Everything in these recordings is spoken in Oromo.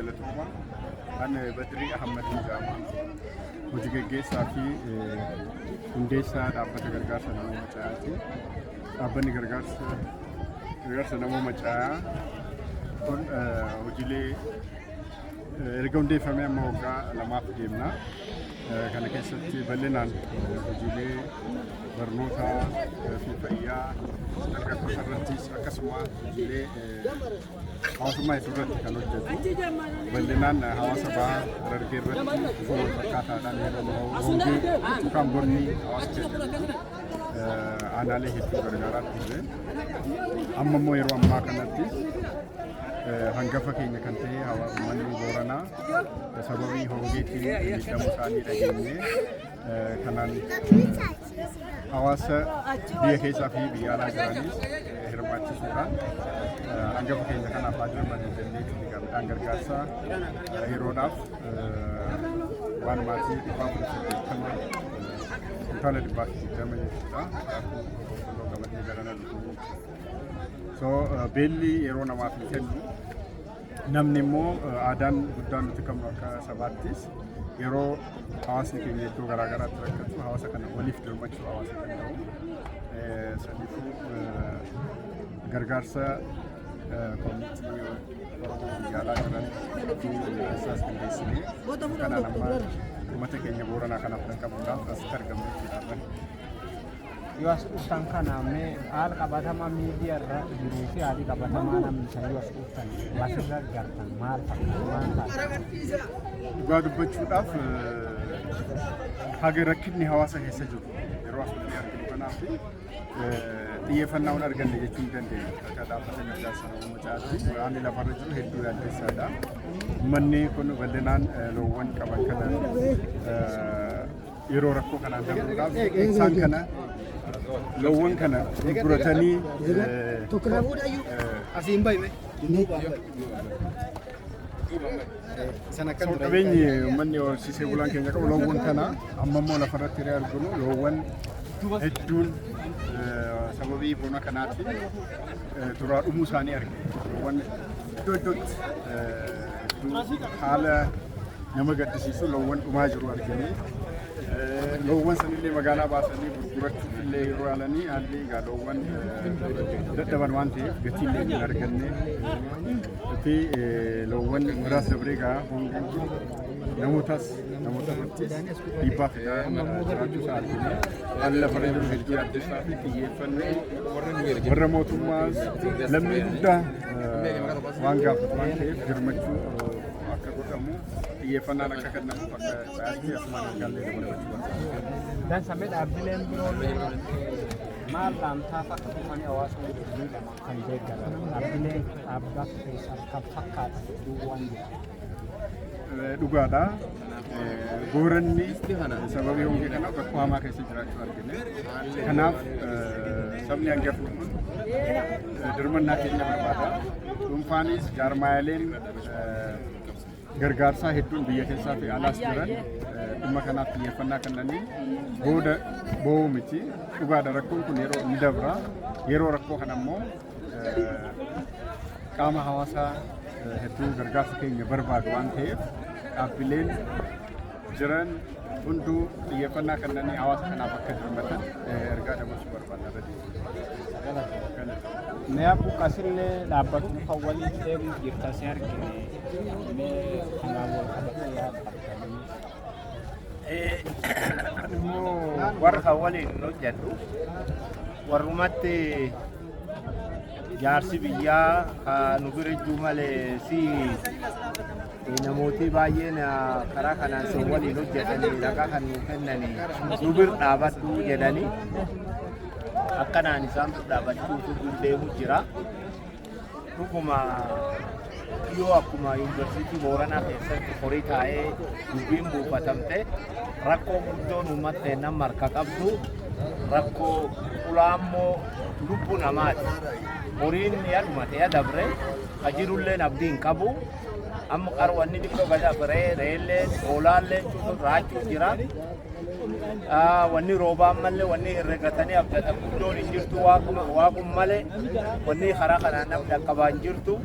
Galatooma. Ani Badrii Ahmad jedhama. Hojii geggeessaa fi hundeessaa dhaabbata gargaarsa namooma Caayaati. Dhaabbanni gargaarsa namooma Caayaa kun hojiilee erga hundeeffamee amma waggaa 2f deemna. Kana keessatti bal'inaan hojiilee barnootaa fi fayyaa dargaggoota irrattis akkasuma hojiilee hawaasummaa hedduu irratti kan hojjetu. Bal'inaan hawaasa bahaa Harargee irratti bifa wal fakkaataadhaan yeroo hongee yookaan bonni hawaasa keessa jiru aanaalee hedduu gargaaraa turre. Amma immoo yeroo ammaa kanatti hangafa keenya kan ta'e uummanni Booranaa sababii hongeetiin miidhamuu isaanii dhageenye. Kanaan hawaasa biyya keessaa fi biyya alaa jiranis hirmaachisuudhaan hangafa keenya kanaaf haa dirmannu jennee midhaan gargaarsaa yeroodhaaf waan maatii 480, kuntaala 120 jechuudha. Daakuu boqqolloo qabannee garana dhufuu. So beelli yeroo namaaf hin kennu. Namni immoo aadaan guddaan nuti qabnu akka sabaattis yeroo hawaasni keenya iddoo garaa garaatti rakkatu hawaasa kana waliif dirmachuu hawaasa danda'u. Saniifuu gargaarsa koomitii Oromoo biyya alaa jiran fi biyya keessaas qindeessinee kanaan amma uummata keenya Booranaa kanaaf dhaqqabuudhaaf asitti argamne jechuudha. Yoo as dhuftan kana mee haala qabatamaa miidiyaa irra jiruu fi haalli qabatamaa namni san yoo as dhuftan asirra gartan maal fakkaata, maal taata? Dhugaa dubbachuudhaaf, haga rakkinni hawaasa keessa jiru yeroo as dhufnee arginu kanaaf xiyyeeffannaa hin arganne jechuu hin dandeenya. Akka dhaabbata gargaarsa namooma Caayaatti haalli lafarra jiru hedduu yaaddessaadha. Uummanni kun bal'inaan loowwan qaban kana yeroo rakkoo kanaan darbuudhaaf isaan kana loowwan kana gurguratanii Asiin bahi. San So qabeenyi uummanni horsiisee bulaan keenya qabu loowwan kana. Amma immoo lafarratti hiree arginu loowwan hedduun sababii bona kanaatiin duraa dhumuu isaanii argina. Loowwan iddoo iddootti hedduu haala nama gaddisiisu loowwan dhumaa jiru argine. Loowwan sanillee magaalaa baasanii gurgurachuuf illee yeroo yaalanii haalli egaa loowwan dadhaban waan ta'eef gatiillee hin arganne fi loowwan biraas dabree egaa hongeen kun namootas namoota irrattis dhiibbaa fidaa jiraachuu isaa argine. Haalli lafarra jiru hedduu yaaddessaa fi xiyyeeffannoo warra mootummaas lammii guddaa waan gaafatu waan ta'eef birmachuu akka godhamu, xiyyeeffannaan akka kennamuuf akka Caayaatti asumaan ergaallee dabarfachuu barbaada. Dansa, mee dhaabbileen biroo maal dhaamtaaf akka dhufanii hawaasa miidhaman kan deeggaran, dhaabbilee dhaabbata keessan kan fakkaatan hedduu waan jiru? Dhugaadha. Booranni sababii hongee kanaaf rakkoo hamaa keessa jiraachuu argine. Kanaaf sabni hangafni kun dirmannaa keenya barbaada. Dhuunfaanis jaarmaayaleen gargaarsaa hedduun biyya keessaa fi alaas jiran dhimma kanaaf xiyyeeffannaa kennanii booda boo'uu miti. Dhugaadha, rakkoon kun yeroo ni dabra. Yeroo rakkoo kana immoo qaama hawaasaa hedduu gargaarsa keenya barbaadu waan ta'eef dhaabbileen jiran hunduu xiyyeeffannaa kennanii hawaasa kanaaf akka dirmatan ergaa dabarsuu barbaadna irra deebiin. Mee abbu qasillee dhaabbatu kan waliin deemu jirta si argine, mee kanaan wal qabatee yaada qabdanii? Immoo warra kan waliin hojjedhu warrumatti jaarsi biyyaa ka nu bira jiru malee si namooti baay'een karaa kanaan sun waliin hojjetanii ragaa kan nu kennanii nu bir dhaabadhu jedhanii akkanaan isaan bir dhaabachuutu deemu jira. Dhuguma yoo akkuma yuunivarsiitii Booranaa keessatti horii taa'ee dubbiin buufatamte, rakkoo guddoon uummata keenya harka qabdu rakkoo ulaammoo lubbuu namaati. Horiin ni dhumate ya dabre ka jirulleen abdii hin qabu. Amma qarwanni xiqqoo gadi afree reelleen hoolaalleen raachuu jira. Wanni roobaan malee wanni herregatanii abdatan guddoon hin jirtu, waaqum malee wanni karaa kanaan namni dhaqqabaa hin jirtu.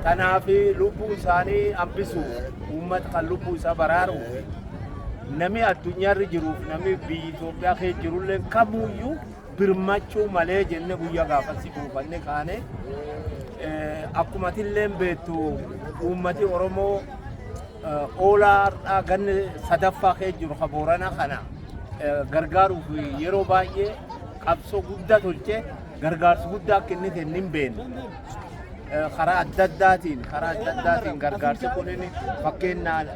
Kanaaf lubbuu isaanii hambisuuf, uummata kan lubbuu isaa baraaruuf, namni addunyaarra jiruuf namni biyya Itoophiyaa keessa jirullee kamuyyuu birmachuu malee jenne guyyaa gaafasii buufanne kaane. Akkuma atillee beektu, uummati Oromoo oolaa har'aa ganni sadaffaa keessa jiru ka Booranaa kana gargaaruuf yeroo baay'ee qabsoo guddaa tolchee gargaarsa guddaa akka inni kennu hin beekne. Karaa adda addaatiin gargaarsi kun inni fakkeenyaan